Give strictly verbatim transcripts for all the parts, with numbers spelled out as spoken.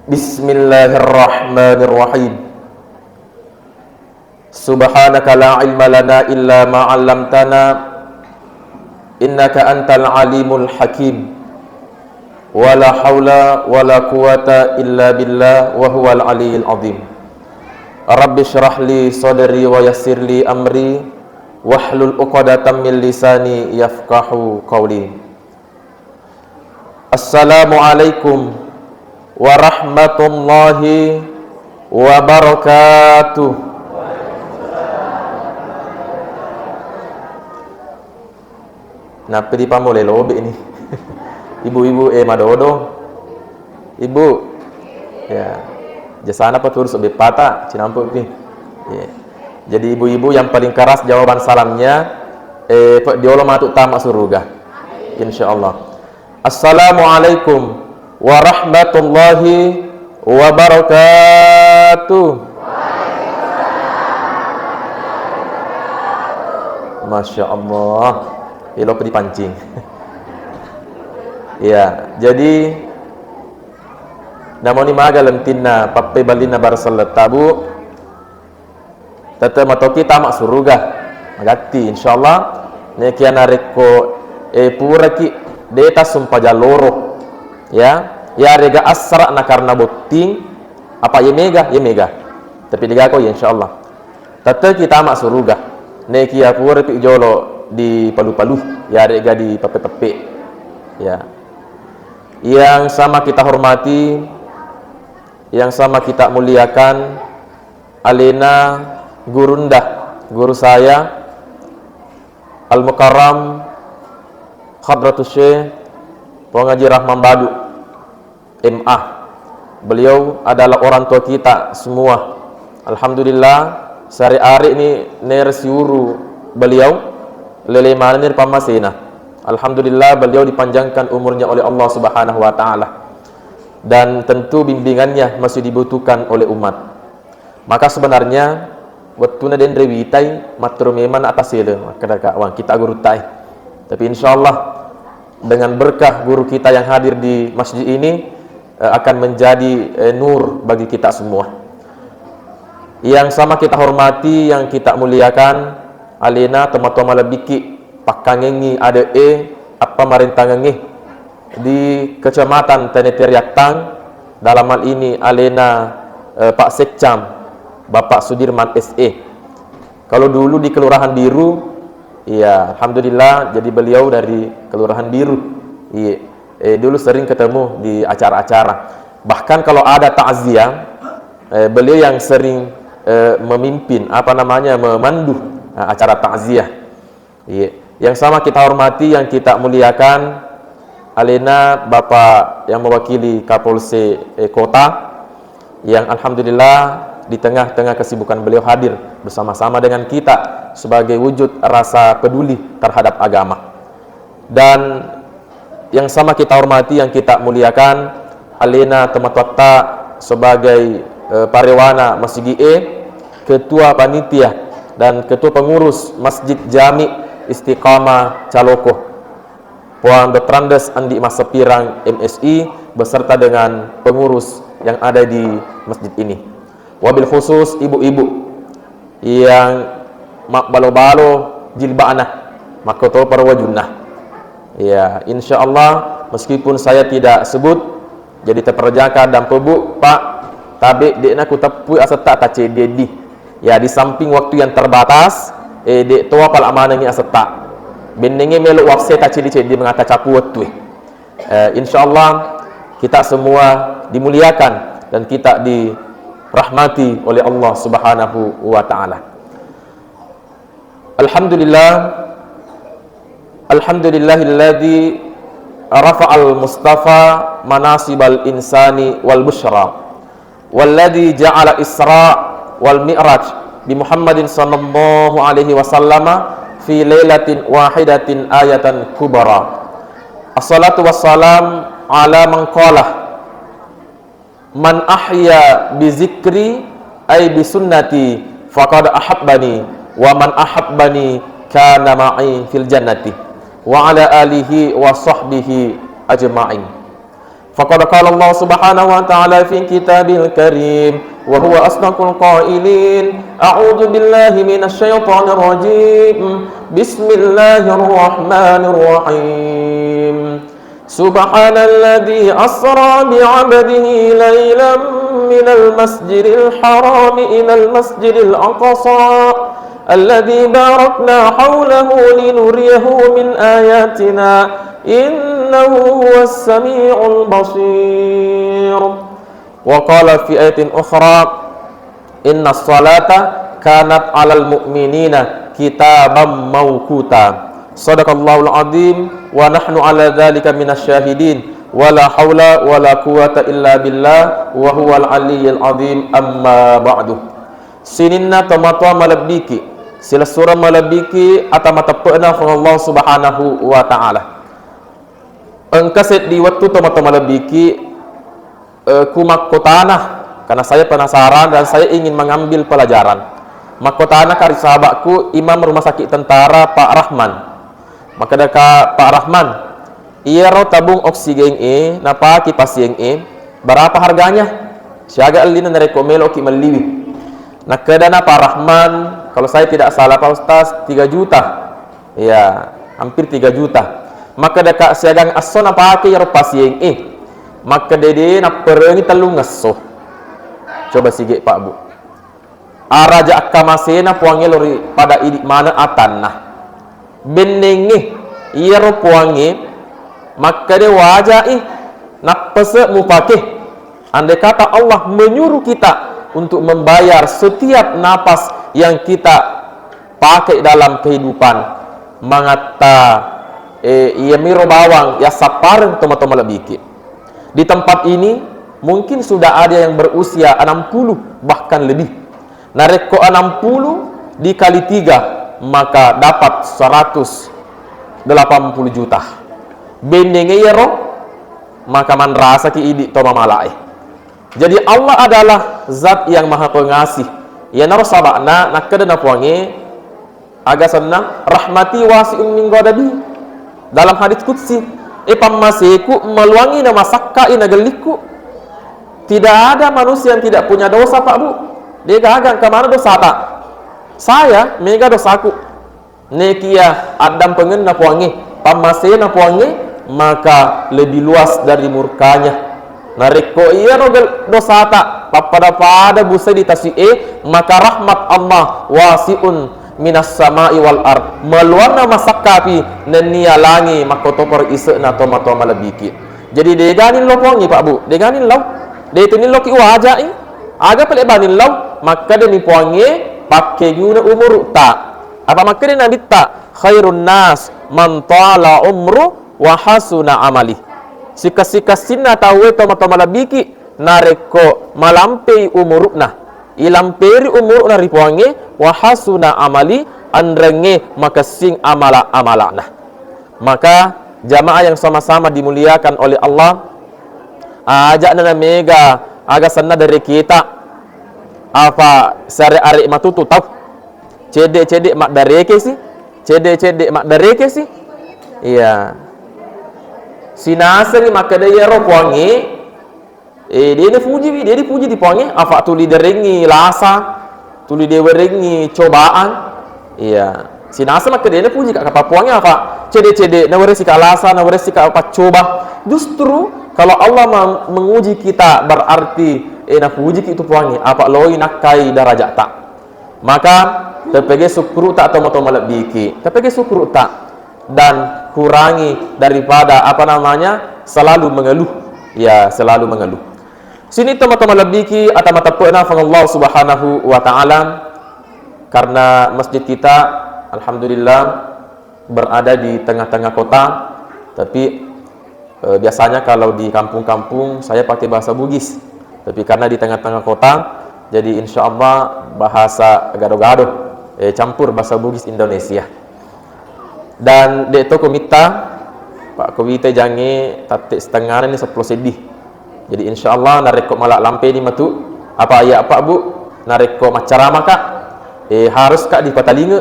Bismillahirrahmanirrahim. Subhanaka la ilma lana illa ma 'allamtana, innaka antal alimul hakim. Wa la haula wa la quwwata illa billah wa huwal aliyyil azim. Rabbi shrah li sadri wa yassir li amri, wahlul uqdatam min lisani yafqahu qawli. Assalamualaikum warahmatullahi wabarakatuh. Nappi dipamulai lobi ni. Ibu-ibu, eh, madodo. Ibu. Ya. Jasana pa turu sebbe pata, cinampe pi. Ya. Jadi ibu-ibu yang paling keras jawaban salamnya, eh, pe-, diolo matu tama suruga. Insyaallah. Assalamualaikum warahmatullahi wabarakatuh. Masya Allah. Elo pe dipancing. Ya, jadi namoni maga lentinna pappeballina baraselletta, Bu. Tette matoki tama suruga. Magatti, insyaallah. Nekia narekko, eh, puraki de' tassumpajang loro. Ya, yarega assara na karena botting, apa ye mega, ye mega. Tapi degako ya, insyaallah. Tette ki tama suruga. Nekia puraki jolo dipalu-palu, yarega dipeppe-peppe. Ya. Yang sama kita hormati, yang sama kita muliakan, alena gurunda, guru saya, Al-Mukarram Hadratus Syekh Puang Haji Rahman Badu, M A. Beliau adalah orang tua kita semua. Alhamdulillah, sehari-hari ni nere siuru beliau, lele manenni ri pammasena. Alhamdulillah, beliau dipanjangkan umurnya oleh Allah Subhanahu wa Ta'ala. Dan tentu bimbingannya masih dibutuhkan oleh umat. Maka sebenarnya, wettuna denre witai, matturu memang atas ele, makkeda ka, wang kita guru tai. Tapi insyaallah, dengan berkah guru kita yang hadir di masjid ini, eh, akan menjadi, eh, nur bagi kita semua. Yang sama kita hormati, yang kita muliakan, alena tomatoa malebbiki, pakkangengi ade'e, appamarentangengnge di Kecamatan Tenete Riattang, dalam hal ini alena, eh, Pak Sekcam, Bapak Sudirman S E. Kalau dulu di Kelurahan Biru, iya, alhamdulillah, jadi beliau dari Kelurahan Biru. Iya, eh, dulu sering ketemu di acara-acara. Bahkan kalau ada takziah, eh, beliau yang sering, eh, memimpin, apa namanya, memandu, eh, acara takziah. Iya. Yang sama kita hormati, yang kita muliakan, alena Bapak yang mewakili Kapolsek, eh, Kota, yang alhamdulillah di tengah-tengah kesibukan beliau hadir bersama-sama dengan kita sebagai wujud rasa peduli terhadap agama. Dan yang sama kita hormati, yang kita muliakan, alena tomatoatta sebagai, eh, parewana masigi'e, ketua panitia dan ketua pengurus Masjid Jami Istiqamah Caloko, Puang Doktor Andes Andi Massapirang M Si, beserta dengan pengurus yang ada di masjid ini. Wabil khusus ibu-ibu yang mabbalo-balo jilba'na, makkotoparo wajunna. Ya, insyaallah, meskipun saya tidak sebut, jadi teperjaka dan pebu, Pak, tabe de'na kuteppui asetta taceddi-eddi. Ya, di samping waktu yang terbatas, eh, de toa pala manengi asetta. Bennengi melo wafse taceddi-ceddi mengata capu wettue. Eh, insyaallah kita semua dimuliakan dan kita dirahmati oleh Allah Subhanahu wa Ta'ala. Alhamdulillah, alhamdulillahilladzi rafa'al mustafa manasibal insani wal busyra. Walladzi ja'ala Isra wal Mi'raj bi Muhammadin sallallahu alaihi wasallama fi lailatin wahidatin ayatan kubra. Assalatu wassalam ala man qala, "Man ahya bi zikri ay bi sunnati faqad ahabbani, wa man ahabbani kana ma'i fil jannati." Wa ala alihi wa sahbihi ajma'in. فقد قال الله سبحانه وتعالى في كتابه الكريم وهو أصدق القائلين: أعوذ بالله من الشيطان الرجيم. بسم الله الرحمن الرحيم. سبحان الذي أسرى بعبده ليلا من المسجد الحرام إلى المسجد الأقصى الذي باركنا حوله لنريه من آياتنا إنه هو السميع البصير. وقال في آية أخرى: إن الصلاة كانت على المؤمنين كتابا موقوتا. صدق الله العظيم ونحن على ذلك من الشاهدين ولا حول ولا قوة إلا بالله وهو العلي العظيم. أما بعد. Sininna tomatoa malebbiki, silessureng malebbiki ata mateppe'na Puang Allah Subhanahu wa Ta'ala. Engka seddi wettu tomatoa malebbiki, eh, ku makkotana, karena saya penasaran dan saya ingin mengambil pelajaran. Makkotana ka ri sahabakku, Imam Rumah Sakit Tentara, Pak Rahman. Makkedaka Pak Rahman, "Iyaro tabung oksigen e napake pasien e, berapa harganya? Siaga ellina narekko meloki melliwi?" Nakkedana Pak Rahman, kalau saya tidak salah Pak Ustaz, tiga juta. Ya, hampir tiga juta. Makkedaka, "Siagang esso napake iyaro pasien e?" Makkeda, "De napperengi tellung esso." Coba sige Pak Bu. Araja akkamasena Puangnge lori pada idi maneng atanna. Bennengnge iyaro Puangnge makkeda wajai nappese mupake. Andai kata Allah menyuruh kita untuk membayar setiap napas yang kita pakai dalam kehidupan, mangatta, eh, iyamiro bawang yassappareng tomatoa malebbiki. Di tempat ini mungkin sudah ada yang berusia enam puluh bahkan lebih. Narekko enam puluh dikali tiga, maka dapat seratus delapan puluh juta. Bennengnge iyaro, maka manrasaki idi to mamalae. Jadi Allah adalah zat yang maha pengasih. Iyanaro saba'na nakkeda na Puangnge, aga senna, "Rahmati wasi'un min ghadabi." Dalam hadits qudsi, "E pammaseku maluangi na masakkai na gellikku." Tidak ada manusia yang tidak punya dosa, Pak Bu. De gaga engka mana dosata. Saya mega dosaku. Nekiya addampengenna Puangnge, pammasena Puangnge, maka lebih luas dari murkanya. Narekko iyaro gel-, dosata pappada-pada busai di tasi'e, maka rahmat Allah wasi'un minas sama'i wal ard. Maluanna masakkapi nennia langi makkotoparo ise'na tomatoa malebbiki. Jadi degani lo Puangnge, Pak Bu, degani lo. De tenilloki wajai. Aga pale bani lo, makkedani Puangnge, pakkeguna umuru'ta. Apa makkeda Nabitta, "Khairun nas man tala umru wa hasuna amali." Sikessi-kessinna tauwe tomatoa malebbiki narekko malampei umuru'na. Ilamperi umuru'na ri Puangnge, wa hasuna amali, anrengnge makessing amala-amala'na. Maka jamaah yang sama-sama dimuliakan oleh Allah, aja'na na mega aga senna dareketa, apa sare-are matutu tau. Cedde-cedde maddarekesi, cedde-cedde maddarekesi. Iya. Sinasengi makkeda iyaro Puangnge, eh, de napujiwi, de dipuji di Puangnge, afa tuli derengngi lasa, tuli dewerengngi cobaan. Iya. Sinaseng makkeda de napuji ka, kapa Puangnge afa cedde-cedde naweresi ka lasa, naweresi ka paccoba. Justru kalau Allah mem-, menguji kita berarti, eh, napujiki tu Puangnge, apa loi nakkai darajata. Maka tepege sukkuru'ta tomatoa malebbiki, tepege sukkuru'ta dan kurangi daripada, apa namanya, selalu mengeluh. Ya, selalu mengeluh. Sini tomatoa malebbiki ata mateppe'na Puang Allah Subhanahu wa Ta'ala, karena masjid kita, alhamdulillah, berada di tengah-tengah kota, tapi, eh, biasanya kalau di kampung-kampung saya pakai bahasa Bugis, tapi karena di tengah-tengah kota, jadi insya Allah bahasa gado-gado, eh, campur bahasa Bugis Indonesia. Dan de' to ko mitta, Pak, ko wita jange tatte setengana ni seppulo seddi. Jadi insya Allah narekko mala lampeni matu, apa iya Pak Bu, narekko maccaramaka, eh, haruska dipatalinge,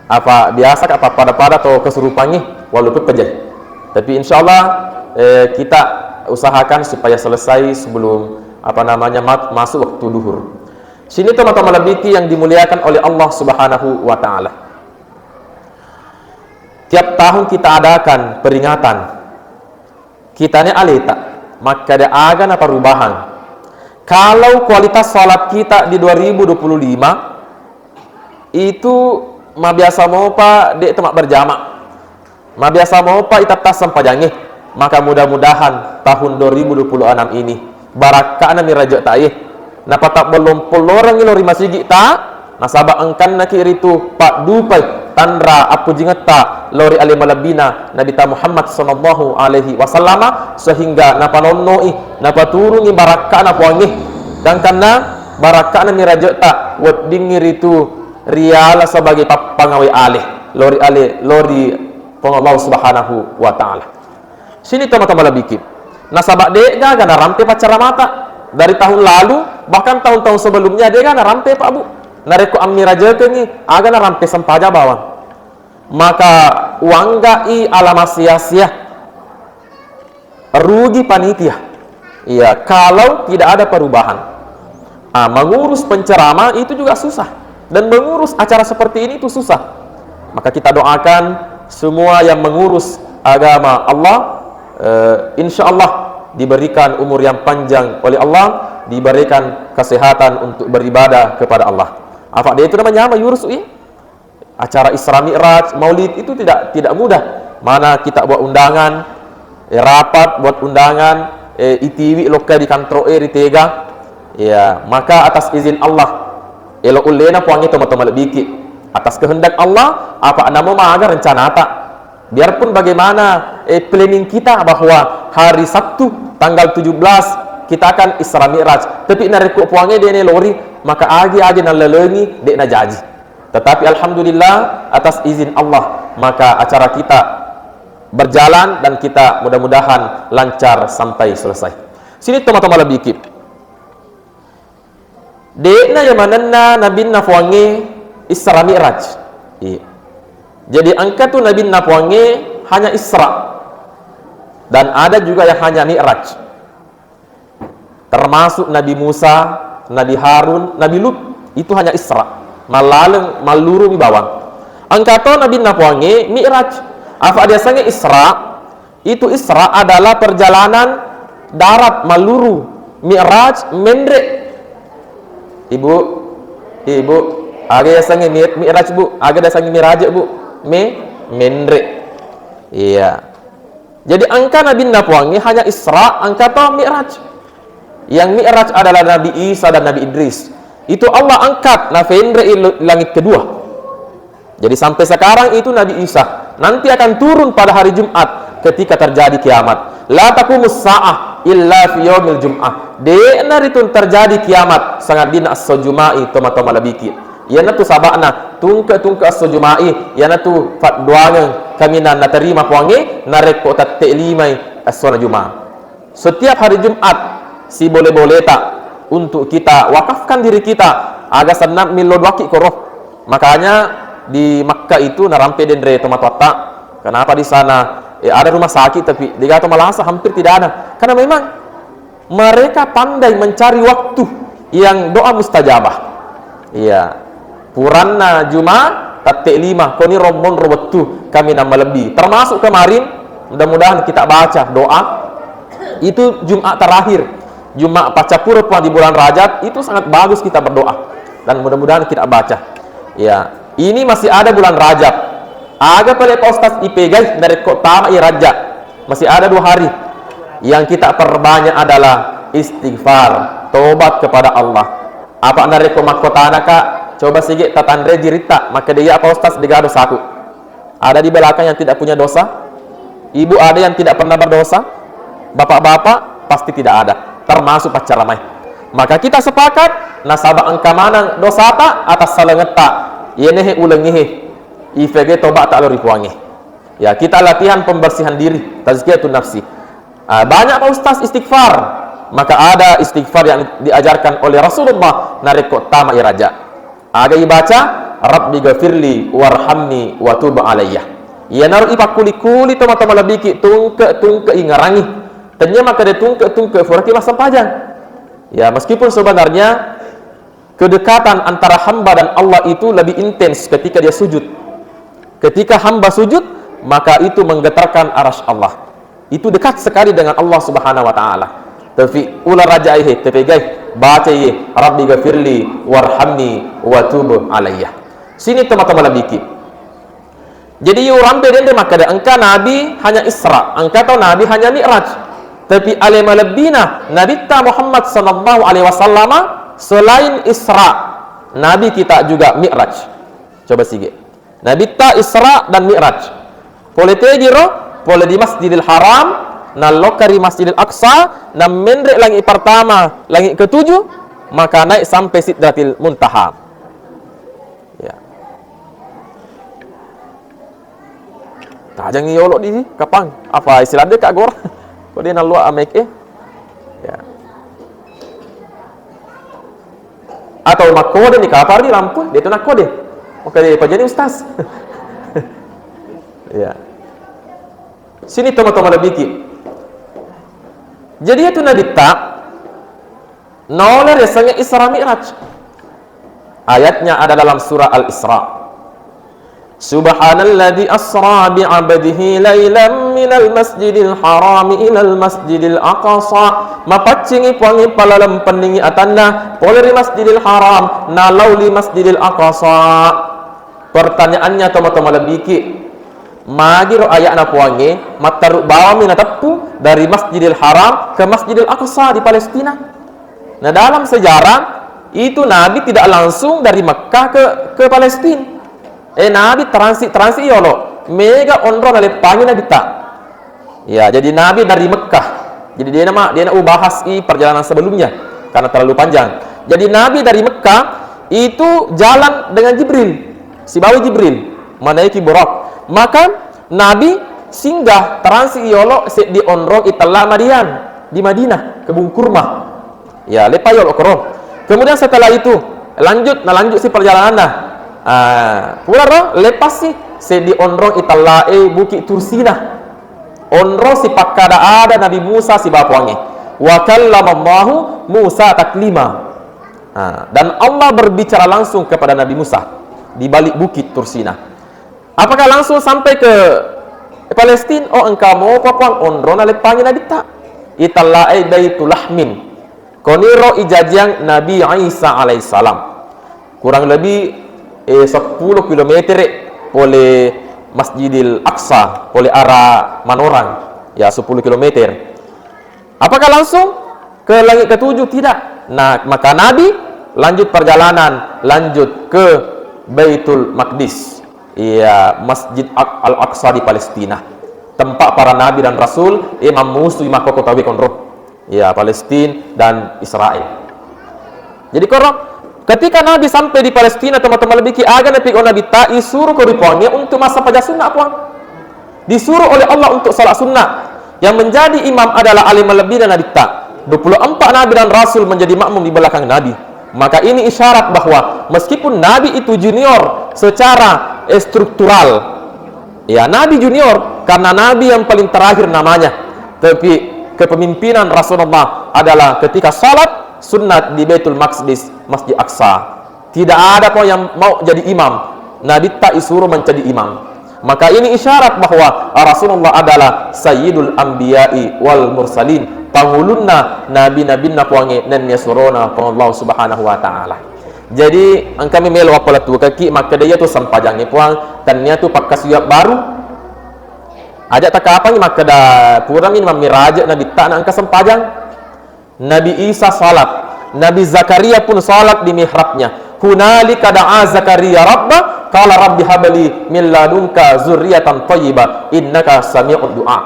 apa biasaka pappada-pada to kesurupangnge, walaupun pejai. Tapi insya Allah, eh, kita, usahakan supaya selesai sebelum, apa namanya, mat-, masuk waktu duhur. Sini, teman-teman lebih yang dimuliakan oleh Allah Subhanahu wa Ta'ala. Tiap tahun kita adakan peringatan, kitani aleta, makkeda aga na perubahan. Kalau kualitas salat kita di dua ribu dua puluh lima itu mabiasa mopa de' toma berjama. Mabiasa mopa itatta sempajangnge. Maka mudah-mudahan tahun dua ribu dua puluh enam ini barakka'na mi raja'ta e. Napatabbellong pollorengngi lao ri masigi'ta, nasaba engkannaki ritu paddupai tanra appujingetta lao ri ale malebbina Nabita Muhammad sallallahu alaihi wasallama, sehingga napanonnoi, napaturungi barakka'na Puangnge. Gangkanna barakka'na mi raja'ta weddingngi ritu riala sebagai pappangawe ale lao ri ale, lao ri Puang Allah Subhanahu wa Ta'ala. Sini, teman-teman lebih ki. Nasaba de'gaga narampe paccaramata dari tahun lalu, bahkan tahun-tahun sebelumnya de'ga narampe, Pak, Bu. Narekko ammirajakengngi, aga narampe sempaja bawang. Maka wanggai alama sia-sia. Rugi panitia. Iya, kalau tidak ada perubahan. Ah, mengurus penceramah itu juga susah. Dan mengurus acara seperti ini itu susah. Maka kita doakan semua yang mengurus agama Allah, eh, insya Allah diberikan umur yang panjang oleh Allah, diberikan kesehatan untuk beribadah kepada Allah. Apa dia itu namanya, apa, Yurus, Ui? Acara Isra Mi'raj, Maulid itu tidak, tidak mudah. Mana kita buat undangan, eh, rapat buat undangan, eh, itiwi lokka di kantor e ri tega. Ya, maka atas izin Allah, elo ullena Puangnge, teman-teman lebih ki. Atas kehendak Allah, apa namo maga rencanata. Biarpun bagaimana, eh, planning kita bahwa hari Sabtu tanggal tujuh belas kita akan Isra Mi'raj. Tapi narekko Puangnge de'na lori, maka agi-agi nalalengi de'na jaji. Tetapi alhamdulillah, atas izin Allah, maka acara kita berjalan dan kita mudah-mudahan lancar sampai selesai. Sini, teman-teman lebih ki. De'na iya manenna nabinna Puangnge Isra Mi'raj. Iya. Jadi engka tu nabinna Puangnge hanya Isra. Dan ada juga yang hanya Mi'raj. Termasuk Nabi Musa, Nabi Harun, Nabi Lut, itu hanya Isra. Mallaleng, mallurumi bawang. Engka to nabinna Puangnge Mi'raj. Apa diasengnge Isra? Itu Isra adalah perjalanan darat, malluru. Mi'raj, menre. Ibu, Ibu, aga diasengnge Mi-, Mi'raj, Bu? Aga diasengnge Mi'raj, Bu? Me-, menre. Iya. Jadi engka nabinna Puangnge hanya Isra, engka to Mi'raj. Yang Mi'raj adalah Nabi Isa dan Nabi Idris. Itu Allah angkat, nafenre i langit kedua. Jadi sampai sekarang itu Nabi Isa nanti akan turun pada hari Jumat ketika terjadi kiamat. La taqumus sa'ah illa fi yaumil jum'ah. De'na ritu terjadi kiamat sangadinna esso Juma'i, toma-toma lebih ki. Iyanatu saba'na, tungke-tungke esso Juma'i, iyanatu fadduangeng kaminang naterima Puangnge narekko tette limai essona Juma. Setiap hari Jumat, sibole-boleta untuk kita wakafkan diri kita, aga senna millo duaki koro. Makanya di Makkah itu narampe denre tomatoatta. Kenapa di sana, eh, ada rumah sakit tapi de'gaga to malasa, hampir tidak ada. Karena memang mereka pandai mencari waktu yang doa mustajabah. Iya. Puranna Juma, tette lima, koni ro monro wettu kaminang malebbi. Termasuk kemarin, mudah-mudahan kita baca doa. Itu Jumat terakhir. Jumat paccappureng Puang di bulan Rajab, itu sangat bagus kita berdoa. Dan mudah-mudahan kita baca. Ya, ini masih ada bulan Rajab. Aga pale Pak Ustaz ipegai narekko tamai Rajab? Masih ada dua hari. Yang kita perbanyak adalah istighfar, tobat kepada Allah. Apa narekko makkotanaka, coba sige tatanre jiritta, makkeda, "Iya, Pak Ustaz, de'ga dosaku." Ada di belakang yang tidak punya dosa? Ibu ada yang tidak pernah berdosa? Bapak-bapak? Pasti tidak ada. Termasuk paccaramai. Maka kita sepakat, nasaba engka maneng dosata atas salengetta. Iyenehe ulengihe. Ifege toba ta lao ri Puangnge. Ya, kita latihan pembersihan diri, tazkiyatun nafsi. Ah, banyak Pak Ustaz istighfar. Maka ada istighfar yang diajarkan oleh Rasulullah narekko tamai Rajab. Aga ibaca, "Rabbi ghafirli warhamni wa tub alayya." Iyanaro ipakkuli-kuli toma-toma lebiki tungke-tungke ingarangi. Tennia makkeda tungke-tungke furaki massempajang. Ya, meskipun sebenarnya kedekatan antara hamba dan Allah itu lebih intens ketika dia sujud. Ketika hamba sujud, maka itu menggetarkan aras Allah. Itu dekat sekali dengan Allah Subhanahu wa Ta'ala. Tapi ula raja ihe, tepegai, baca iye, Rabbi gafirli warhamni wa tub alayya. Sini teman-teman lebih. Jadi, urampe denre makkeda engka Nabi hanya Isra, engka tau Nabi hanya Mi'raj. Tapi ale malebbina Nabitta Muhammad sallallahu alaihi wasallama selain Isra, Nabi kita juga Mi'raj. Coba sige. Nabitta Isra dan Mi'raj. Pole tegi ro, pole di Masjidil Haram, nallokka ri Masjidil Aqsa, nammenre langit pertama, langit ketujuh, maka naik sampai Sidratil Muntaha. Ya. Tajangngi yolo di kapang. Apa istilah de kak gor? Kok dia nalua amek eh? Ya. Atau makkode ni kapar di lampu, dia tu nakkode. Oke, dia pajani ustaz. Ya. Sini toma-toma lebih ki. Jadi itu Nabi tak Naola riasengnge Isra Mi'raj. Ayatnya ada dalam surah Al-Isra. Subhanalladzi asra bi'abdihi lailan minal masjidil harami ilal masjidil aqsa. Mapaccingi Puangnge palaleng penningi atanna pole ri Masjidil Haram nalauli Masjidil Aqsa. Pertanyaannya, toma-toma lebiki, magiro aya'na Puangnge mattaru bawammi nateppu dari Masjidil Haram ke Masjidil Aqsa di Palestina? Nah, dalam sejarah itu Nabi tidak langsung dari Mekkah ke, ke Palestina. Eh, Nabi transit-transit yolo. Mega onro naleppangi Nabi ta. Ya, jadi Nabi dari Mekkah. Jadi dia nama dia nak bahas i perjalanan sebelumnya karena terlalu panjang. Jadi Nabi dari Mekkah itu jalan dengan Jibril, sibawa Jibril menaiki Burak. Maka Nabi singgah transit yolo seddi onrong itella Madian di Madinah, kebun kurma. Ya, lepa yolo koro. Kemudian setelah itu lanjut, nah lanjut si perjalanannya. Ah, pura ro lepas si seddi onrong itellae Bukit Tursina. Onro sipakkada ada Nabi Musa sibawa Puangnge. Wa kallamallahu Musa taklima. Ah, dan Allah berbicara langsung kepada Nabi Musa di balik bukit Tursina. Apakah langsung sampai ke Palestina? Oh, engka mopa Puang onro naleppangi Nabi ta. Itellae Baitul Lahmin. Koniro ijajiang Nabi Isa alaihissalam. Kurang lebih, eh, sepuluh kilometer pole Masjidil Aqsa, pole arah Manorang, ya, sepuluh kilometer. Apakah langsung ke langit ketujuh? Tidak. Nah, maka Nabi lanjut perjalanan, lanjut ke Baitul Maqdis. Iya, Masjid Aq-, Al-Aqsa di Palestina. Tempat para nabi dan rasul, eh, mammusui makkokko tauwe konro. Ya, Palestina dan Israel. Jadi koro, ketika Nabi sampai di Palestina, teman-teman lebih ki aga napi Nabi ta isuro ko ri Puangnge untuk massempajang sunnah Puang. Disuruh oleh Allah untuk salat sunnah. Yang menjadi imam adalah alim lebih dan Nabi ta. Dua puluh empat nabi dan rasul menjadi makmum di belakang Nabi. Maka ini isyarat bahwa meskipun Nabi itu junior secara, eh, struktural, ya, Nabi junior karena Nabi yang paling terakhir namanya. Tapi kepemimpinan Rasulullah adalah ketika salat sunat di Baitul Maqdis, Masjid Aqsa. Tidak ada pun yang mau jadi imam. Nabi ta isuro menjadi imam. Maka ini isyarat bahwa Rasulullah adalah Sayyidul Anbiya'i wal Mursalin, pangulunna nabi-nabinna Puangnge nennia surona Puang Allah Subhanahu wa Ta'ala. Jadi, engkami melo appalettukaki makkeda iyatu sempajangnge Puang, tennia tu pakkasiwiang baru. Aja takapangi makkeda purami mammiraje Nabi ta na engka sempajang. Nabi Isa salat. Nabi Zakaria pun salat di mihrabnya. Hunalika da'a Zakaria rabba, qala rabbi habli min ladunka zurriyatan thayyibah, innaka sami'ud du'a.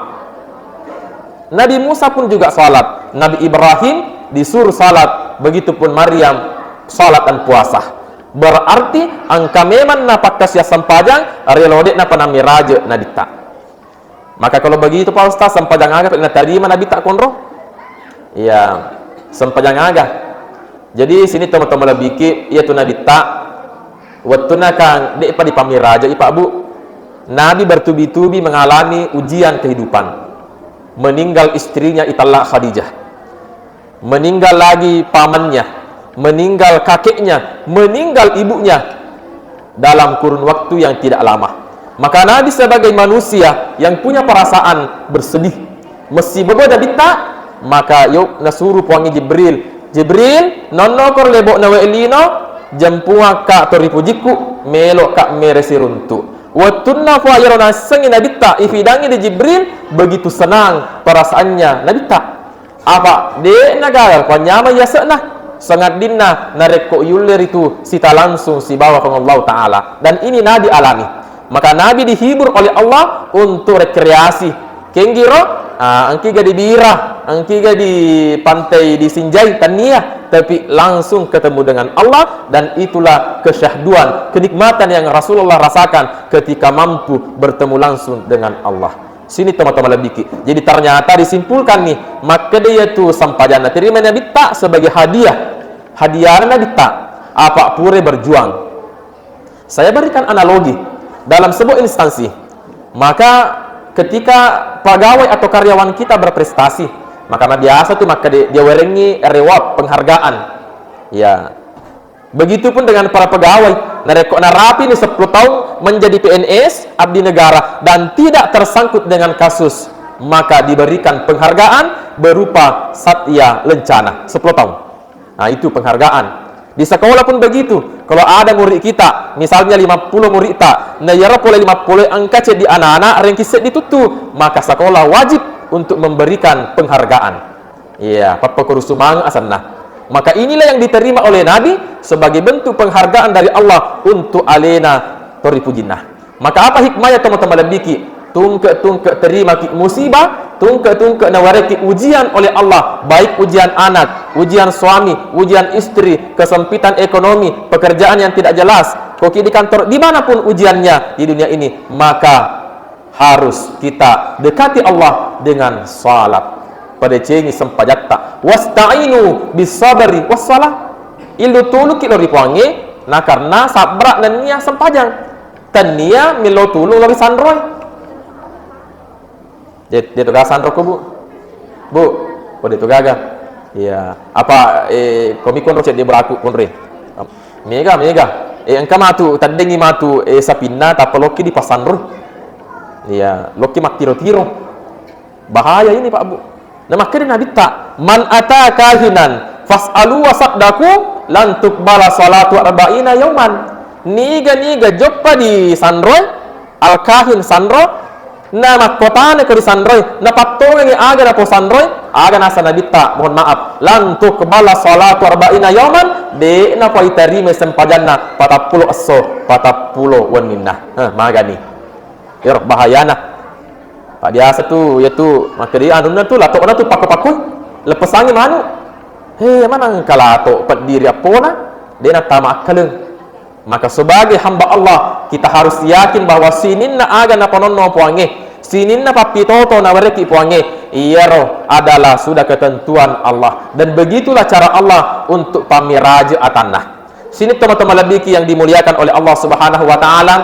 Nabi Musa pun juga salat. Nabi Ibrahim disuruh salat. Begitupun Maryam salat dan puasa. Berarti engka memang napakkasiwiang sempajang, riolo de'na nammiraje Nabi ta. Maka kalau begitu Pak Ustaz, sempajang aga natarima Nabi ta konro? Iya, sempajang aga. Jadi sini teman-teman lebih ki, iya tu Nabi ta, waktu nakang de'pa dipammiraje i Pak Bu. Nabi bertubi-tubi mengalami ujian kehidupan. Meninggal istrinya, itallak Khadijah. Meninggal lagi pamannya, meninggal kakeknya, meninggal ibunya dalam kurun waktu yang tidak lama. Maka Nabi sebagai manusia yang punya perasaan bersedih, mesti bebo Nabitta, maka yuk nasuruh puangnge Jibril, "Jibril, nonno koro lebo'na wae lino, jempuakka to ripujikku, melokka mere siruntu." Wettunna fua iyaro nassengngi Nabitta ifidangngi di Jibril, begitu senang perasaannya Nabitta. Apa de'na gaga ko anyameng yase'na, sangaddinna narekko yulle ritu sita langsung sibawa Puang Allah Ta'ala. Dan ini Nabi alami. Maka Nabi dihibur oleh Allah untuk rekreasi. Kenggiro, ah, engkiga di Bira, engkiga di pantai di Sinjai, tania, tapi langsung ketemu dengan Allah, dan itulah kesyahduan, kenikmatan yang Rasulullah rasakan ketika mampu bertemu langsung dengan Allah. Sini teman-teman lebih ki. Jadi ternyata disimpulkan nih, makkeda iyatu sempajanna terima Nabitta sebagai hadiah. Hadiah Nabitta, apa pure berjuang. Saya berikan analogi, dalam sebuah instansi, maka ketika pegawai atau karyawan kita berprestasi, maka biasa tuh maka di-, dia werengi reward, penghargaan. Ya. Begitupun dengan para pegawai. Narekko narapi ni sepuluh tahun menjadi P N S, abdi negara, dan tidak tersangkut dengan kasus, maka diberikan penghargaan berupa Satya Lencana, sepuluh tahun. Nah, itu penghargaan. Di sekolah pun begitu. Kalau ada murid kita, misalnya lima puluh murid ta, na iyaro pole lima puluh engka ceddi anak-anak, rengki seddi tuttu, maka sekolah wajib untuk memberikan penghargaan. Iya, pappakurusu maneng asenna. Maka inilah yang diterima oleh Nabi sebagai bentuk penghargaan dari Allah untuk alena tori pujinna. Maka apa hikmahnya, teman-teman lebih ki? Tungke-tungke terima ki musibah, tungke-tungke nawareki ujian oleh Allah, baik ujian anak, ujian suami, ujian istri, kesempitan ekonomi, pekerjaan yang tidak jelas, koki di kantor, dimanapun ujiannya di dunia ini, maka harus kita dekati Allah dengan salat. Padecengi sempajatta. Wasta'inu bis sabri was salah. Illu tuluki lo ri Puangnge, na karena sabra nennia sempajang. Tennia melo tulung lo ri sanroe. De-, de to gaga sanro ko, Bu? Bu, ko de to gaga? Iya. Apa, eh, komi konro cedde beraku konre? Mega, mega. Eh, engka matu, taddengi matu, eh, sapinna, tappa lokki di pasanro. Iya, lokki mattiro-tiro. Bahaya ini, Pak, Bu. Nah, makanya Nabi ta, "Man ata kahinan fas'alu wa saddaku lan tuqbala salatu arba'ina yauman." Niga-niga joppa di sanroe, al-kahin sanro, na makkotana ko di sanroe, na pattongengi aga na po sanroe, aga nasa Nabi ta, mohon maaf, "Lan tuqbala salatu arba'ina yauman," de na po itarima sempajanna patappulo esso, patappulo wenninna. Heh, magani. Ero bahayana. Pak biasa tu, ya tu, makkeda anunna tu, latokna tu pakko-pakko. Leppesangi manu. He, manang kalato peddiri appona, de na tama akkaleng. Maka sebagai hamba Allah, kita harus yakin bahwa sininna aga napanonno Puangnge, sininna pappitoto nawereki Puangnge, iyaro adalah sudah ketentuan Allah. Dan begitulah cara Allah untuk pammiraje atanna. Sini teman-teman lebih yang dimuliakan oleh Allah Subhanahu wa Ta'ala.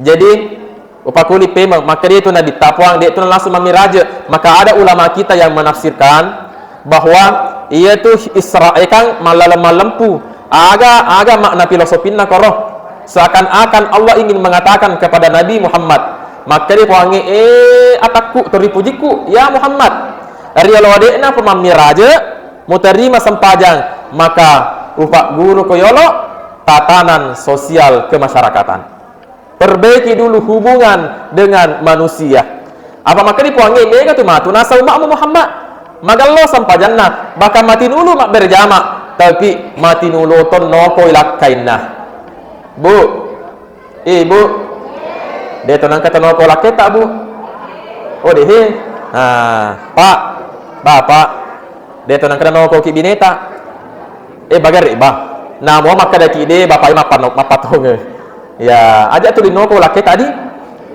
Jadi, upakuli pemeng, maka dia itu Nabi ta Puang, dia itu langsung mammiraje. Maka ada ulama kita yang menafsirkan bahwa iya tu Isra, eh, kan mallaleng-mallempu. Aga, aga makna filosofina koro. Seakan-akan Allah ingin mengatakan kepada Nabi Muhammad, maka dia Puangnge, eh, atakku, tori pujiku, ya Muhammad. Riolo adekna pemammiraje, muterima sempajang, maka upagguru ko yolo tatanan sosial kemasyarakatan. Perbaiki dulu hubungan dengan manusia. Apa makkeda Puangnge, mega tu matu nasa umma'mu Muhammad. Magello sempajanna, bahkan matinulu mabbere jama, tapi matinulo to nokoi lakkainna. Bu, eh, Bu, de to nangka to noko lakketa, Bu? Oh, de he. Ah, Pak, Bapak, de to nangka noko ki bineta. Eh, bagare, ba. Namo makkadaki de, bapai mappanno-, mappatongeng. Ya, aja tuli noko lakke tadi.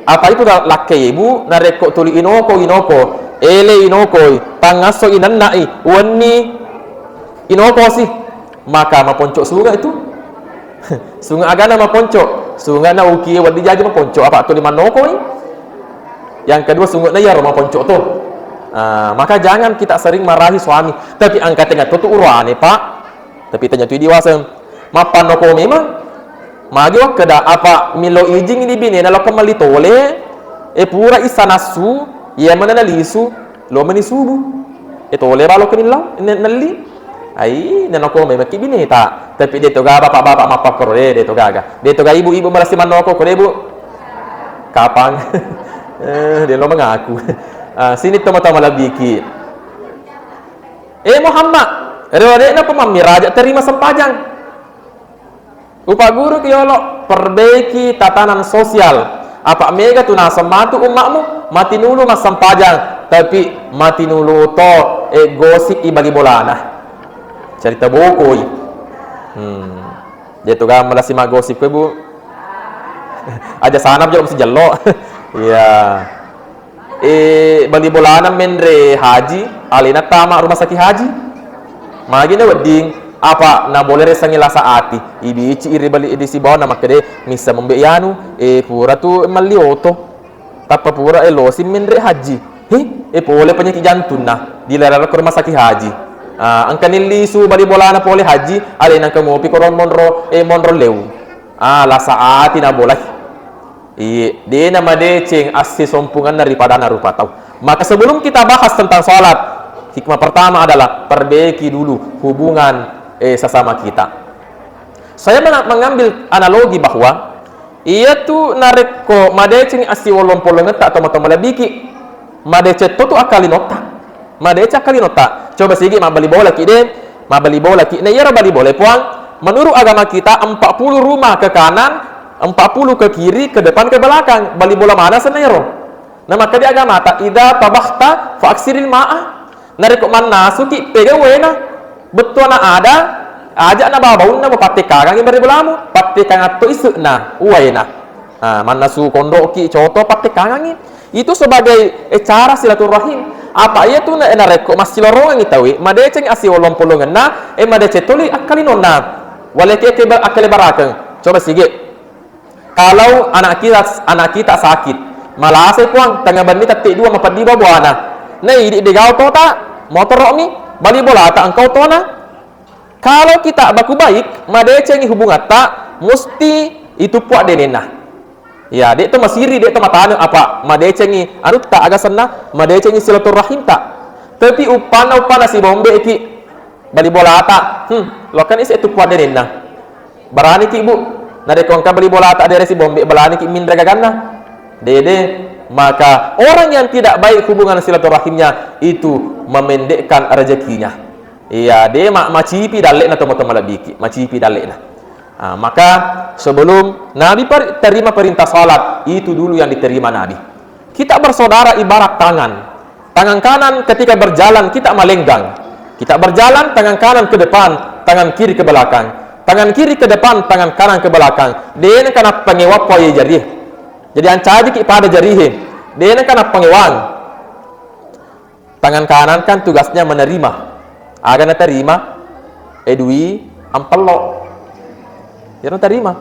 Apa itu la-, lakke ibu, narekko tuli inoko, inoko. Ele inokoi, tangasso inennai, wenni inokosi. Maka maponco sunge itu. Sunge agana maponco. Sunge na uki weddi jaji maponco, apa tuli mannokoi. Yang kedua, sunge na iyaro maponco to. Ah, maka jangan kita sering marahi suami. Tapi engka tengnga to tu uruane, Pak. Tapi tengnga tu idiwaseng. Mappanno ko memang. Magi wakkeda apa melo izin di binena lokka melli tole. E pura issa nassu, iya mana nalisu, lo meni subuh. E tole balo kenillau, ne-, nelli. Ai, nanoko memekki bineta. Tapi de to ga bapak-bapak mappakkoro, de, de to gaga. De to ga ibu-ibu malasi mannoko ko de, Bu. Kapang. Eh, de lo mengaku. Ah, sini to mata malebbiki. Eh, Muhammad, rewa de na pemammiraja terima sempajang. Upagguruki yolo, perbaiki tatanan sosial. Apa mega tu naseng matu ummakmu, matinulu massempajang, tapi matinulu to, eh, gosip i bali bolana. Cerita bokoi. Hmm. Jadi tu gammala si maggosip ke, Bu. Aja sana jolo mesti jello. Iya. Eh, bali bolana menre haji, alena tama rumah sakit haji. Magi na wedding, apa na boleh resangi lasa ati. Ibici iri bali di sibawa na makkede, missa membe yanu, eh, pura tu melli oto. Tappa pura, eh, losi menre haji. Hi, eh, pole penyakit jantung na, dilarang ke rumah sakit haji. Ah, engka nillisu bali bolana pole haji, alena engka mopi korong monro, eh, monro leu. Ah, lasa ati na bolai. Iye, de na madeceng assisompunganna ri padana rupa tau. Maka sebelum kita bahas tentang salat, hikmah pertama adalah perbaiki dulu hubungan, eh, sesama kita. Saya mena-, mengambil analogi bahwa iyatu narekko madeceng assiwolong-polongetta atau malebbiki, madeceng to tu akkalinotta. Madeceng akkalinotta. Coba sigi mabbali bolaki de, mabbali bolaki. Na iyaro bali bola, Puang, menurut agama kita empat puluh rumah ke kanan, empat puluh ke kiri, ke depan, ke belakang. Bali bola mana senna iyaro? Na makkeda agamata, "Idza tabakhta fa aksiril ma'a." Narekko mannasuki, pega uwaena. Bettuanna ada, aja na babaunna mo pattekkangangi bali bolamu. Pattekkangeng to ise'na uwaena. Ah, mannasu konro'ki coto pattekkangangi. Itu sebagai, eh, cara silaturahim. Apa iya tu na-, narekko massilorongengngi tauwe, madeceng assiwolong-polongenna, eh, madeceng toli akkalinonna. Waleki ake ba-, akkalebarakeng. Coba sige. Kalau anak kita, anak kita sakit, malasai Puang, tengnga benni tette dua mapeddi babuana. Na idi degau tota, motoro'mi, bali bolata engka otona. Kalau kita baku baik, madecengi hubungatta, musti ituppu addenenna. Ya, de to masiri, de to matane apa, madecengi anutta, aga senna, madecengi silaturahimta. Tapi uppanna, uppanna sibombe'ki bali bolata, hmm, lokkani ise tuppu addenenna. Baraniki, Bu, narekko engka bali bolata dere sibombe, baraniki minre gaganna. Dede, maka orang yang tidak baik hubungan silaturahimnya itu memendekkan rezekinya. Iya, de ma-, macipi dalle'na tomatoa malebbiki, macipi dalle'na. Ah, maka sebelum Nabi per-, terima perintah salat, itu dulu yang diterima Nabi. Kita bersaudara ibarat tangan. Tangan kanan ketika berjalan kita melenggang. Kita berjalan, tangan kanan ke depan, tangan kiri ke belakang. Tangan kiri ke depan, tangan kanan ke belakang. De nengka nappangewa poye jari. Jadi ancajiki pada jarihe. De nengka nappangewang. Tangan kanan kan tugasnya menerima. Aga naterima? E dui, ampello. Iyaro terima.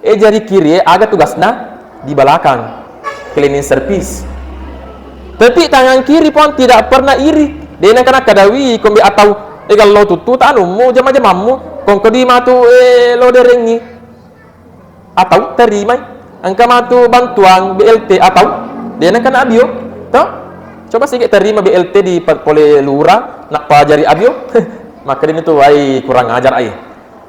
E jari kiri e aga tugasna? Di belakang. Cleaning service. Tapi tangan kiri pun tidak pernah iri. De nengka nakkeda, "Wi, kombe atau, e gallo tuttu tanummu, jama-jamammu, kongko di matu, e, lo derengi." Atau terimai, engka matu bantuang B L T atau de nengka na abio, to? Coba sige terima B L T di pe-, pole lura, nappa jari abio. Makkeda mi tu, "Ai, kurang ajar ai."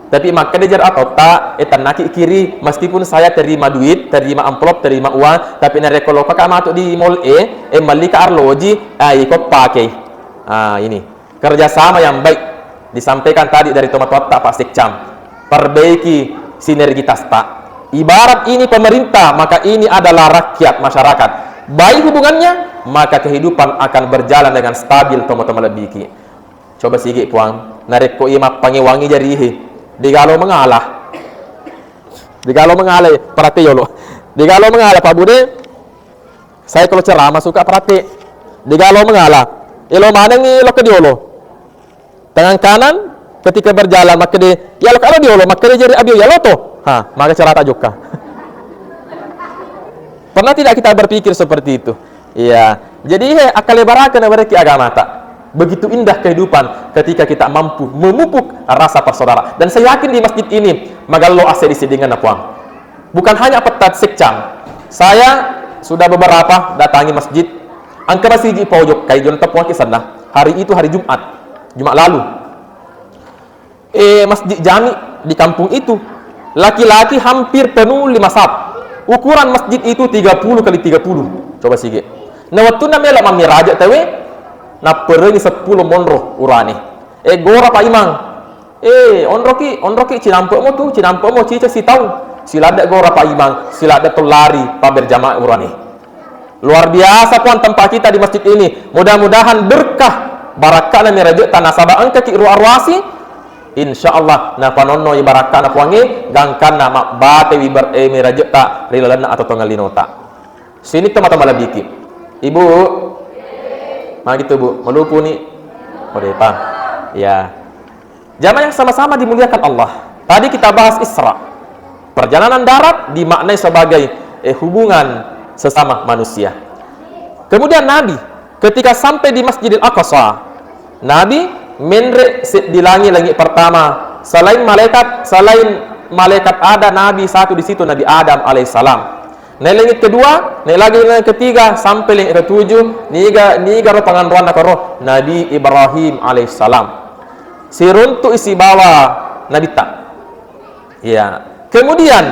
Tapi makkeda jari atotta, e, tennaki kiri, meskipun saya terima duit, terima amplop, terima uang, tapi narekko lokka matu di mall e, e, melli ka arloji, ai, ko pakei. Ah, ini. Kerjasama yang baik disampaikan tadi dari tomatoatta, Pak Sekcam. Perbaiki sinergitasta. Ibarat ini pemerintah, maka ini adalah rakyat, masyarakat. Baik hubungannya, maka kehidupan akan berjalan dengan stabil, tomatoa malebbiki. Coba sige, Puang. Narekko iya mappangewangi jarihe, degalo mengala. Degalo mengala, perhati yolo. Degalo mengala, Pak Bude. Saya kalau ceramah suka praktek. Degalo mengala. Elo manengi lokka diolo. Tangan kanan ketika berjalan, makkede, "Ya, lokka lo diolo," makkede jari abio, "Ya, lo to." Ha, maka cerata jokka. Pernah tidak kita berpikir seperti itu? Iya. Jadi, he, akkalebaraka nawerekki agamata. Begitu indah kehidupan ketika kita mampu memupuk rasa persaudaraan. Dan saya yakin di masjid ini magello ase di sidinganna Puang. Bukan hanya petat seccang. Saya sudah beberapa datangi masjid. Engka masiji pojok kai jolo tepuang kisanna. Hari itu hari Jumat. Jumat lalu. Eh, masjid jami di kampung itu. Laki-laki hampir penuh lima saf. Ukuran masjid itu tiga puluh kali tiga puluh. Coba sige. Na wettunna melo mammiraja tawe, napperengi seppulo monro urane. Eh, gora Pak Imang. Eh, onroki, onroki, cinampe'mo tu, cinampe'mo cica sitaung. Siladde gora Pak Imang, siladde to lari pabberjamaah urane. Luar biasa, Puang, tempat kita di masjid ini. Mudah-mudahan berkah barakka'na miraje'ta nasaba engkaki ruwa-ruwasi. Insya Allah, napanonnoi barakka'na Puangnge, gangkanna mabbatewi ber-, eh, miraje'ta ri lalenna atau tongellinota. Sini to mata malebiki. Ibu, magi tu, Bu, malupuni? Oh, depa. Ya. Jamaah yang sama-sama dimuliakan Allah. Tadi kita bahas Isra. Perjalanan darat dimaknai sebagai, eh, hubungan sesama manusia. Kemudian Nabi, ketika sampai di Masjidil Aqsa, Nabi menre seddi langi, langi pertama. Selain malaikat, selain malaikat ada Nabi satu di situ, Nabi Adam alaihissalam. Naik langit kedua, naik lagi langit ketiga, sampai langit ketujuh, niga, niga ro panganroanna koro Nabi Ibrahim alaihissalam. Siruntu isi bawa Nabitta. Ya. Kemudian,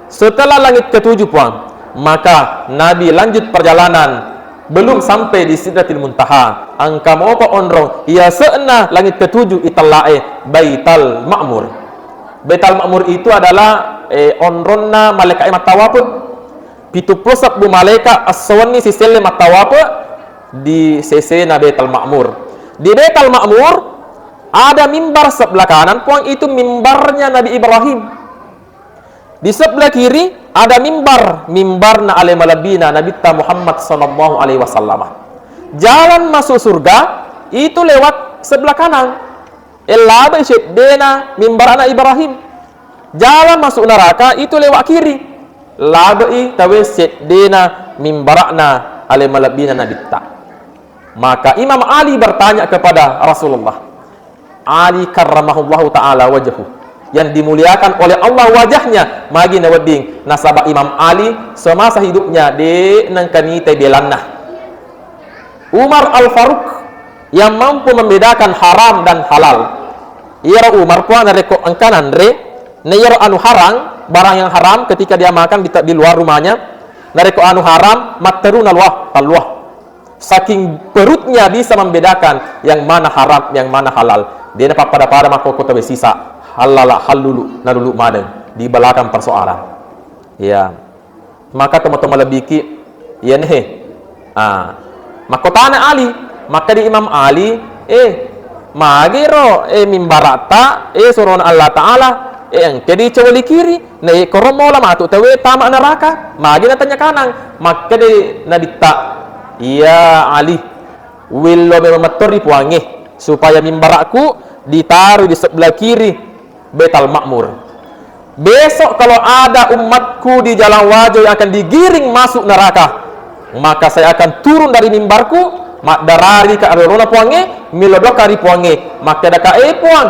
setelah langit ketujuh, Puang, maka Nabi lanjut perjalanan belum sampai di Sidratil Muntaha. Engka mopa onrong, iya se'na langit ketujuh itellae Baital Ma'mur. Baital Ma'mur itu adalah, eh, onronna malaika'e mattawape. Pitu pulo sebbu malaika essowenni siselle mattawape di sesena Baital Ma'mur. Di Baital Ma'mur ada mimbar sebelah kanan, Puang, itu mimbarnya Nabi Ibrahim. Di sebelah kiri ada mimbar, mimbarna ale malebbina Nabitta Muhammad sallallahu alaihi wasallam. Jalan masuk surga itu lewat sebelah kanan. Eh, labai seddena mimbarana Ibrahim. Jalan masuk neraka itu lewat kiri. Labai tawe seddena mimbarana ale malebbina Nabitta. Maka Imam Ali bertanya kepada Rasulullah. Ali karramahullahu ta'ala wajhu. Yang dimuliakan oleh Allah wajahnya. Magi nawedding nasaba Imam Ali semasa hidupnya de nengka nitai belanna. Umar Al-Faruq yang mampu membedakan haram dan halal. Iyaro Umar, Puang, narekko engka nanre, na iyaro anu haram, barang yang haram ketika dia makan di, di luar rumahnya, narekko anu haram, matteru naluwa, talluwa. Saking perutnya bisa membedakan yang mana haram, yang mana halal. Dia napappada-pada makkokko tabe sisa, halala, hallulu, nalulu maneng di belakang persoalan. Ya. Maka tomatoa malebbiki, iyanahe. Ah, makkotana Ali, makkeda Imam Ali, "Eh, magiro, eh, mimbarata, eh, surona Allah Ta'ala, eh, engka dicawali kiri, na, eh, koro mola matu tawe tama neraka, magi natanya kanang?" Makkeda Nabitta, "Iya Ali, willo memang metto ri Puangnge, supaya mimbarakku ditaruh di sebelah kiri." Baital Ma'mur. Besok kalau ada umatku di jalan wajo yang akan digiring masuk neraka, maka saya akan turun dari mimbarku, maddarari ka arorona Puangnge, milodokka ri Puangnge, makkedaka, "Eh Puang,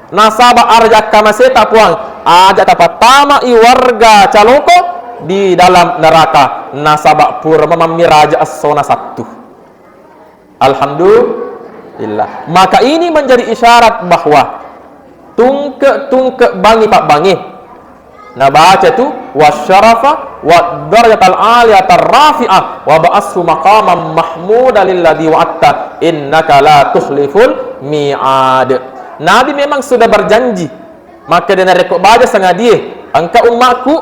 nasaba araja akkamaseta Puang, aja tapattama i warga caloko di dalam neraka, nasaba pura mamammiraja essona sattu." Alhamdulillah. Maka ini menjadi isyarat bahwa tungke-tungke bangi pabbangi. Nabaca tu, "Wasyarafa wa darajatal aliyata rafi'ah wa ba'ashu maqaman mahmudan alladzi wa'adta innaka la tukhliful mi'ad." Nabi memang sudah berjanji, maka dia narekko baja sangadie, engka ummakku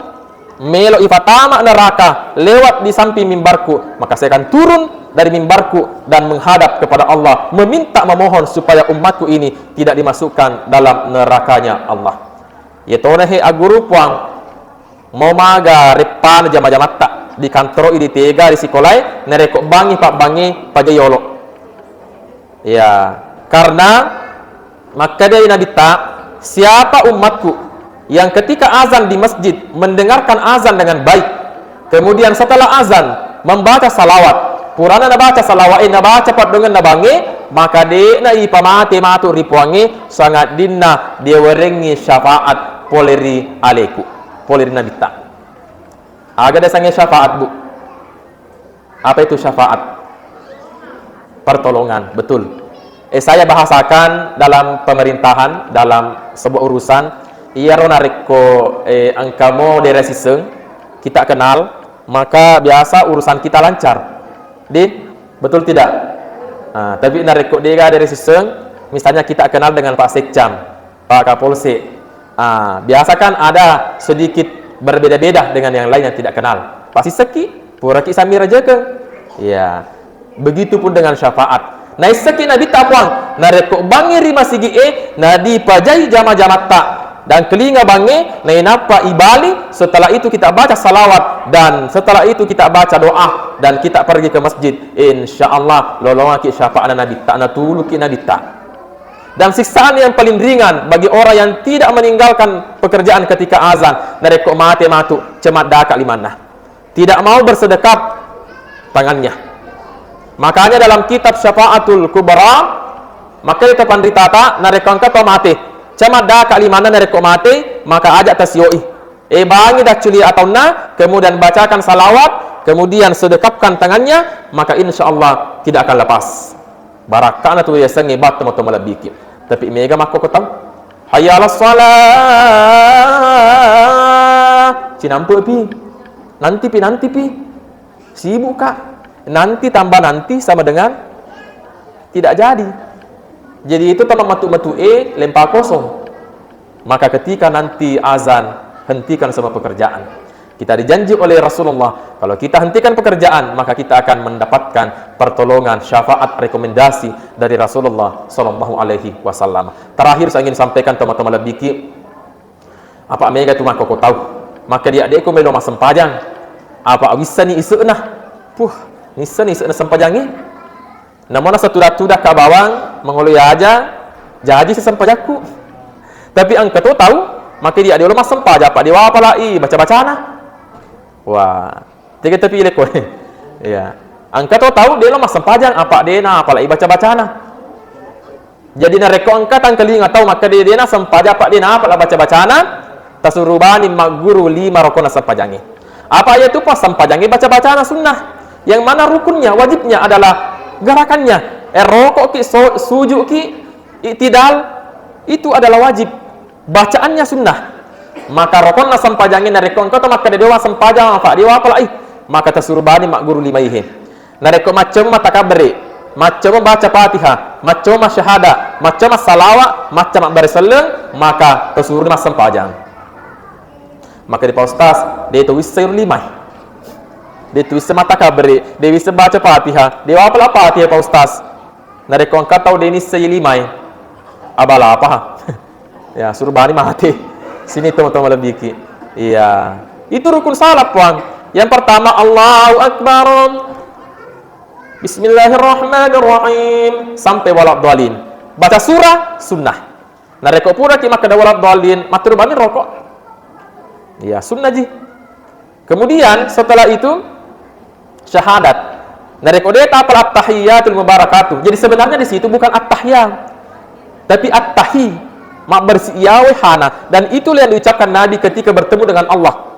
melo ifatama neraka lewat di samping mimbarku, maka saya akan turun dari mimbarku dan menghadap kepada Allah, meminta, memohon supaya umatku ini tidak dimasukkan dalam nerakanya Allah. Yatona he aguru Puang, mau maga reppana jama-jamatta di kantoro i, di tega, di sikolae, narekko bangi pabbangi paja yolo. Ya, karena makkedai Nabitta, "Siapa umatku yang ketika azan di masjid mendengarkan azan dengan baik, kemudian setelah azan membaca salawat, Purana nabaca salawa'e, nabaca paddoangenna bangnge, maka de'na ipamate matu ri Puangnge, sangaddinna diawerengngi syafaat pole ri aleku, pole ri Nabitta. Aga diasengnge syafaat, Bu? Apa itu syafaat? Pertolongan, betul. Eh, saya bahasakan dalam pemerintahan, dalam sebuah urusan, iyaro narekko, eh, engka mo de' risiseng, kita kenal, maka biasa urusan kita lancar. Din, betul tidak? Ah, tapi narekko de'ga de' risiseng, misalnya kita kenal dengan Pak Sekcam, Pak Kapolsek. Ah, biasa kan ada sedikit berbeda-beda dengan yang lain yang tidak kenal. Pasti seki, puraki sami rajekeng. Ya, begitupun dengan syafaat. Naisseki Nabitta, Puang, narekko bangngi ri masigi'e, nadipajai jama-jamatta, dan kelinga bangnge, nainappa ibali, setelah itu kita baca salawat, dan setelah itu kita baca doa, dan kita pergi ke masjid. Insya Allah, lolongaki syafaatna Nabitta, natuluki Nabitta. Dan siksaan yang paling ringan bagi orang yang tidak meninggalkan pekerjaan ketika azan, narekko mate matu, cemaddaka limanna. Tidak mau bersedekap tangannya. Makanya dalam kitab Syafaatul Kubra, maka itu panritata, narekko engka to mate, cemaddaka limanna narekko mate, maka aja tasioi. Eh, bangngi dacculi ataunna, kemudian bacakan salawat, kemudian sedekapkan tangannya, maka insya Allah tidak akan lepas. Barakka'na tu yasengnge battu mato malebbiki. Tapi mega makkoko tau. Hayya 'alas shalah. Cinampe pi. Nanti pi, nanti pi. Sibuk, Kak. Nanti tambah nanti sama dengan tidak jadi. Jadi itu tamang matu-matu e lempa kosong. Maka ketika nanti azan, hentikan semua pekerjaan. Kita dijanji oleh Rasulullah, kalau kita hentikan pekerjaan, maka kita akan mendapatkan pertolongan, syafaat, rekomendasi dari Rasulullah sallallahu alaihi wasallam. Terakhir, saya ingin sampaikan, teman-teman lebiki, apa mega tu makkoko tau. Maka dia adekku melo massempajang. Apa wissani ise'na? Puh, nissani ise'na sempajangnge. Namona satuda-tudakka bawang, mangolo yaja, jaji sesempajakku. Tapi engka to tau, maka dia diolo massempajang, apa dewa apalai baca-bacana. Wah, tega tapi ile koe. Iya. Engka to tau, delo massempajang, apa dena apalai baca-bacana. Jadi narekko engka tangkalinga tau makkeda dena sempajang, apa dena apala baca-bacana, tasurubani magguru lima rokona sempajangnge. Apa iya tu passempajangnge baca-bacana sunnah. Yang mana rukunnya, wajibnya adalah gerakannya. Eh, roko'ki, so-, suju'ki, i'tidal, itu adalah wajib. Bacaannya sunnah. Maka rokonna sempajangnge narekko engka to makkeda dewa sempajang, apa dewa apalai, maka tasurubani magguru lima ihe. Narekko maccomo mattakabbere, maccomo baca Fatihah, maccomo masyahada, maccomo massalawa, macca mabbere selleng, maka tasuruni massempajang. Maka di Pak Ustaz, de to wisseng ro limai. De to wisseng mattakabbere, de wisseng baca Fatihah, de wapala Fatihah Pak Ustaz. Narekko engka tau de nisseng limae, abala apa? Ya, suruh bani mate. Sini teman-teman lebih ki. Iya. Itu rukun salat, Puang. Yang pertama, Allahu Akbar. Bismillahirrahmanirrahim. Sampai waladhdallin. Baca surah, sunnah. Narekko puraki makkeda waladhdallin, matturubani roko. Iya, sunnah ji. Kemudian setelah itu syahadat. Narekko de tapal at-tahiyyatul mubarakatuh. Jadi sebenarnya di situ bukan at-tahiyya. Tapi at-tahi, mabbersih iyawe hana. Dan itulah yang diucapkan Nabi ketika bertemu dengan Allah.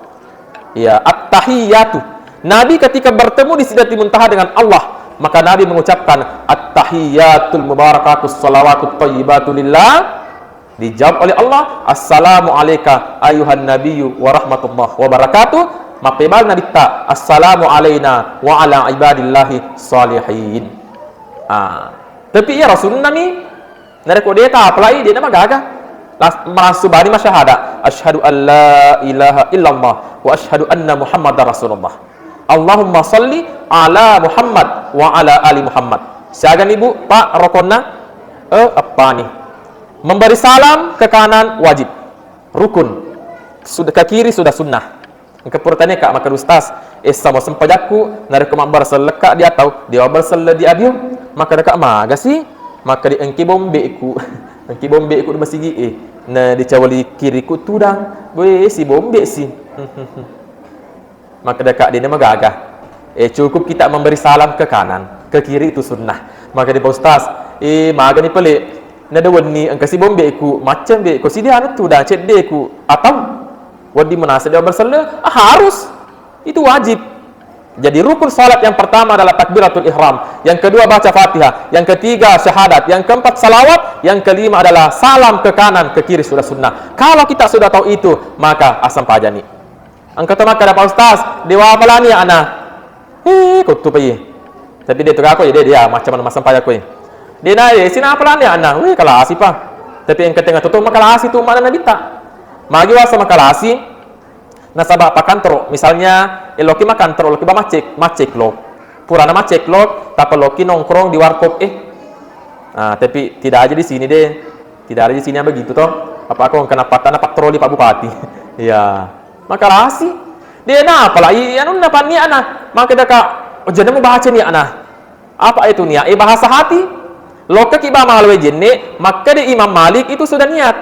Ya, at-tahiyyatu. Nabi ketika bertemu di Sidratil Muntaha dengan Allah, maka Nabi mengucapkan, "At-tahiyyatul mubarakatus salawatut thayyibatu lillah." Dijawab oleh Allah, "Assalamu alaika ayuhan nabiyyu wa rahmatullah wa barakatuh." Mappebal Nabitta, "Assalamu alaina wa ala ibadillahi salihin." Ah, tapi iya rasulna mi, narekko de tapalai, de namagaga. Las-, massu bani masyahada, "Asyhadu an la ilaha illallah wa asyhadu anna Muhammadar Rasulullah. Allahumma salli ala Muhammad wa ala ali Muhammad." Siaga ni, Bu, Pak, rokonna? Eh, apa ni? Memberi salam ke kanan wajib. Rukun. Sud-, ke kiri sudah sunnah. Engka pura tania, Kak, makkeda, "Ustaz, essa mo sempajakku, narekko mabbara sellekka di atau, di mabbara selle di abio?" Makkeda, "Kak, magasi?" Makkeda, "Engki bombeku." Engki bombeku di masigi e. Na dicawali kiriku tudang. Boe, si bombe si. Makkeda, "Kak, dena magaga." Eh, cukup kita memberi salam ke kanan, ke kiri itu sunnah. Maka di Pak Ustaz, eh, magani pale, nada wenni engka si bombeku, macam be, ko si dia anu tu dah, ceddeku, atau wedding munasab dia berselle, ah, harus. Itu wajib. Jadi rukun salat yang pertama adalah takbiratul ihram, yang kedua baca Fatihah, yang ketiga syahadat, yang keempat salawat, yang kelima adalah salam ke kanan, ke kiri sudah sunnah. Kalau kita sudah tahu itu, maka asam pajani. Engka to makkeda, "Pak Ustaz, dewa apalani ana?" Eh, kuttu pa iye. Tapi de tu kako, de, de, ya, macam mana masam pajak kowe. De na, eh, sina apalani ana? Weh, kalasi pa. Tapi engka tenga toto makalasi tu mana Nabitta. Magi wasa makalasi, nasaba pakantoro, misalnya, eh, loki makantoro, loki ba macek, macek lo. Purana macek lo, tapa loki nongkrong di warkop, eh. Ah, tapi tidak aja di sini deh. Tidak ada di sini yang begitu toh. Apa aku kena patah patroli Pak Bupati. Iya. Makalasi. De na apalai anunna panniana. Maka daka, oh, jadi mau baca niatna. Apa itu niat? Eh, bahasa hati. Lokka ki ba malawe jenne, maka di Imam Malik itu sudah niat.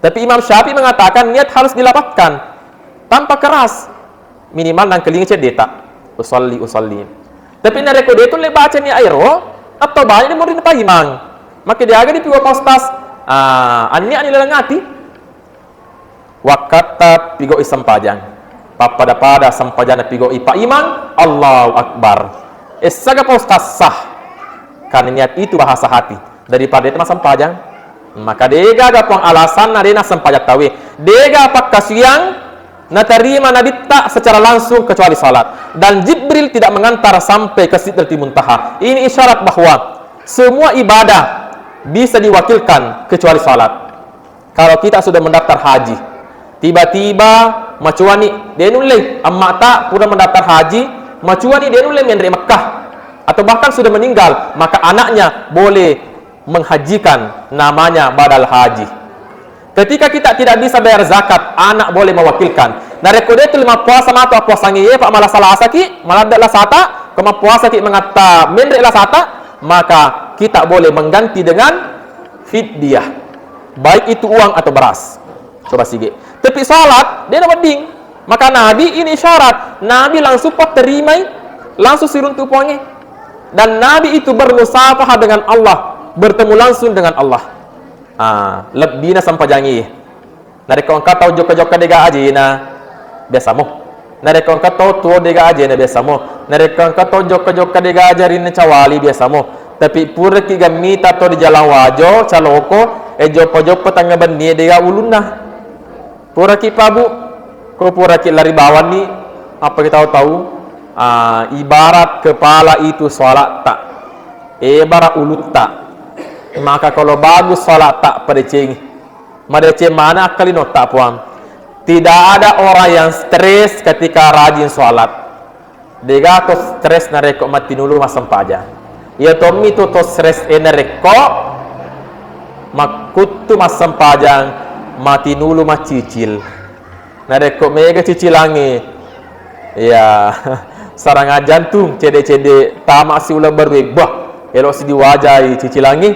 Tapi Imam Syafi'i mengatakan niat harus dilapatkan tanpa keras. Minimal nangkelinga ceddeta. Usalli, usalli. Tapi narekko de tulle baca niat ero, atau banyak di murid paimang. Maka diaga di piwa postas, ah, anniat ni laleng ati. Wakkatta pigau'i sempajang. Pappada-pada sempajang pigau'i Pak Imang, Allahu Akbar. Essaga Pak Ustaz sah. Karena niat itu bahasa hati. Daripada itu massempajang. Maka degaga Puang alasanna de nassempajang tauwe. Dega pakkasiang natarima Nabitta secara langsung kecuali salat. Dan Jibril tidak mengantar sampai ke Sidratil Muntaha. Ini isyarat bahwa semua ibadah bisa diwakilkan kecuali salat. Kalau kita sudah mendaftar haji, tiba-tiba macuani, de nulle, amma'ta pura mendaftar haji, macuani, de nulle menre Mekah, atau bahkan sudah meninggal, maka anaknya boleh menghajikan, namanya badal haji. Ketika kita tidak bisa bayar zakat, anak boleh mewakilkan. Narekko de tu mappuasa matu appuasangnge ye, Pak, mala salasaki, maladde lasata, ko mappuasaki mangatta menre lasata, maka kita boleh mengganti dengan fidyah, baik itu uang atau beras. Coba sige. Tapi salat, de na wedding. Maka Nabi ini isyarat. Nabi langsung paterimai, langsung siruntu Puangnge. Dan Nabi itu bermusafaha dengan Allah, bertemu langsung dengan Allah. Ah, lebbina sempajangi. Narekko engka tau jokka-jokka dega ajena, biasa mo. Narekko engka tau tuo dega ajena, biasa mo. Narekko engka tau jokka-jokka dega ajarinna cawali, biasa mo. Tapi puraki gammita to di Jalan Wajo, Caloko, e joppa-joppa tengnga bennie dega ulunna. Puraki pabu, ko puraki lari bawanni, apa kita tahu? Ah, ibarat kepala itu salatta. Ibarat ulutta. Maka kalau bagus salatta, padecengi. Madeceng maneng akkalinotta, Puang. Tidak ada orang yang stres ketika rajin sholat. Dega to stres narekko mattinulu massempajang. Iya tommi tu to stres e narekko makkuttu massempajang, mattinulu maccicil. Narekko mega cicilangnge, iya, serangan jantung, cede-cede tama si uleng barue, bah, elo si diwajai cicilangnge.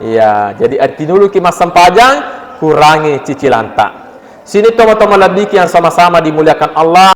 Iya, jadi attinuluki massempajang, kurangi cicilanta. Sini tomatoa malebbiki yang sama-sama dimuliakan Allah,